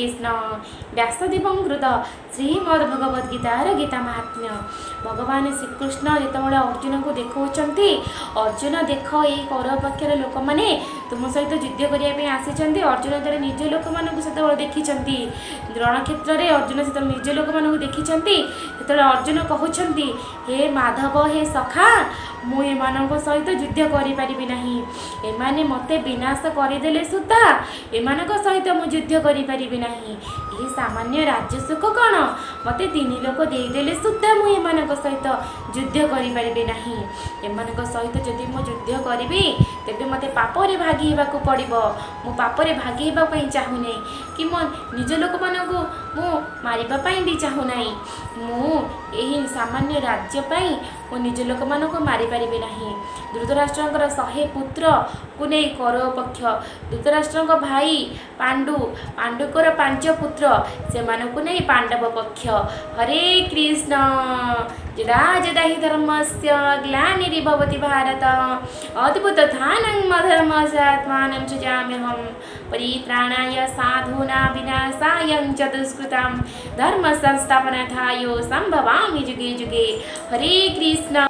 କୃଷ୍ଣ। ବ୍ୟାସଦେବଙ୍କୃତ ଶ୍ରୀମଦ୍ ଭଗବଦ୍ ଗୀତାର ଗୀତା ମାହାତ୍ମ୍ୟ। ଭଗବାନ ଶ୍ରୀକୃଷ୍ଣ ଯେତେବେଳେ ଅର୍ଜୁନଙ୍କୁ ଦେଖାଉଛନ୍ତି, ଅର୍ଜୁନ ଦେଖ, ଏଇ କୌରବ ପକ୍ଷର ଲୋକମାନେ ତୁମ ସହିତ ଯୁଦ୍ଧ କରିବା ପାଇଁ ଆସିଛନ୍ତି। ଅର୍ଜୁନ ଯେତେବେଳେ ନିଜ ଲୋକମାନଙ୍କୁ ସେତେବେଳେ ଦେଖିଛନ୍ତି ରଣକ୍ଷେତ୍ରରେ, ଅର୍ଜୁନ ସେତେବେଳେ ନିଜ ଲୋକମାନଙ୍କୁ ଦେଖିଛନ୍ତି, ସେତେବେଳେ ଅର୍ଜୁନ କହୁଛନ୍ତି, ହେ ମାଧବ, ହେ ସଖା, ମୁଁ ଏମାନଙ୍କ ସହିତ ଯୁଦ୍ଧ କରିପାରିବି ନାହିଁ। ଏମାନେ ମୋତେ ବିନାଶ କରିଦେଲେ ସୁଦ୍ଧା ଏମାନଙ୍କ ସହିତ ମୁଁ ଯୁଦ୍ଧ କରିପାରିବି ନାହିଁ। ଏହି ସାମାନ୍ୟ ରାଜ୍ୟ ସୁଖ କ'ଣ, ମୋତେ ତିନି ଲୋକ ଦେଇଦେଲେ ସୁଦ୍ଧା ମୁଁ ଏମାନଙ୍କ ସହିତ ଯୁଦ୍ଧ କରିପାରିବି ନାହିଁ। ଏମାନଙ୍କ ସହିତ ଯଦି ମୁଁ ଯୁଦ୍ଧ କରିବି, ତେବେ ମୋତେ ପାପରେ ଭାଗି ହେବାକୁ ପଡ଼ିବ। ମୁଁ ପାପରେ ଭାଗି ହେବା ପାଇଁ ଚାହୁଁନାହିଁ କି ମୋ ନିଜ ଲୋକମାନଙ୍କୁ ମୁଁ ମାରିବା ପାଇଁ ବି ଚାହୁଁନାହିଁ। ମୁଁ ଏହି ସାମାନ୍ୟ ରାଜ୍ୟ ପାଇଁ ମୁଁ ନିଜ ଲୋକମାନଙ୍କୁ ମାରିପାରିବି ନାହିଁ। ଧୃତରାଷ୍ଟ୍ରଙ୍କର 100 ପୁତ୍ରକୁ ନେଇ କୌରବ ପକ୍ଷ, ଧୃତରାଷ୍ଟ୍ରଙ୍କ ଭାଇ ପାଣ୍ଡୁ, ପାଣ୍ଡୁଙ୍କର ପାଞ୍ଚ ପୁତ୍ର, ସେମାନଙ୍କୁ ନେଇ ପାଣ୍ଡବ ପକ୍ଷ। ହରେ କୃଷ୍ଣ। ଯଦା ଯଦା ହି ଧର୍ମସ୍ୟ ଗ୍ଲାନିର୍ଭବତି ଭାରତ, ଅଦ୍ଭୁତଥାନଂ ଅଧର୍ମସ୍ୟାତ୍ମାନଂ ସୃଜାମ୍ୟହम्, ପରିତ୍ରାଣାୟ ସାଧୂନାं ବିନାଶାୟ ଚ ଦୁଷ୍କୃତାं, ଧର୍ମ ସଂସ୍ଥାପନାର୍ଥାୟ ସମ୍ଭବାମି ଯୁଗେ ଯୁଗେ। ହରେ କୃଷ୍ଣ।